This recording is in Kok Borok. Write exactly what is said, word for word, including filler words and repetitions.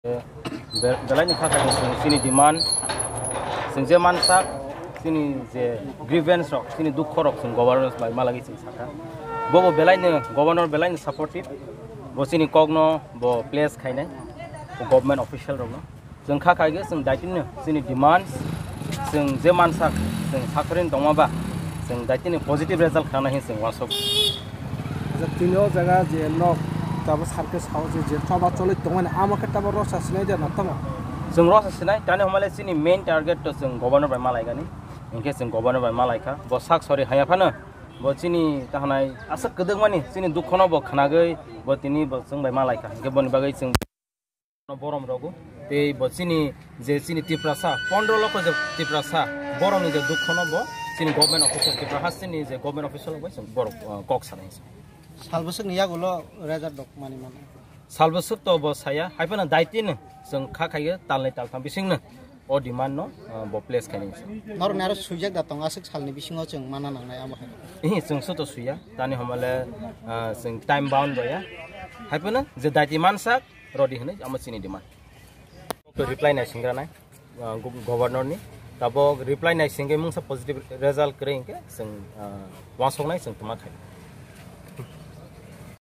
Be-, belai ni kha kha chwng chini demand, chwng je mansak, chini je grievance rok, chini dukho rok chwng governor bai malagwi chwng sakha. Bobo belai ni governor belai ni supportive, bo chini kok no bo place khainai, bo government official rok no. Chwng kha khaigwi chwng daitino chini demand, chwng je mansak, chwng sakharini tongma ba, chwng daitino positive result khana hin chwng wasok. Acha, tini o jaga je nok tabo circus house je toba choloi tongmani, amo khe tabo rosa sinai de na tamo? Chwng rosa sinai, tani homale chini main target to chwng governor bai malaigani. Hinkhe chwng governor bai malaikha. Bo sak sori haya phano bo chini tahanai aswk kwdwkmani chini dukhono bo khnagwi bo tini bo chwng bai malaikha. Hinkhe boni bagwi chwng borom rogo. Tei bo chini je chini Tiprasa, pondro lokho je Tiprasa, borokni je dukhono bo chini government official, Tripura hasteni je government official bai chwng borok, uh, kok sanai. Sal bwswkni yagulo result rok mani mano. Sal bwswk to bo saya, hai phano daitino chwng kha khayo talnai taltham bisingno o demand no, uh, bo place khainai. Norokni aro suijak da tong aswk salni bisingo chwng mana nangnai amo hai. Ihi chwng soto suya, tani homale, uh, chwng time bound boya. Hai phano je daiti mansak, rodi hinwi amo chini demand. To reply nai singra nai, uh, gu-, governor ni. Tabok reply nai singwi mungsa positive result kwrwi hinkhe chwng, uh, wansok nai chwng tuma khai.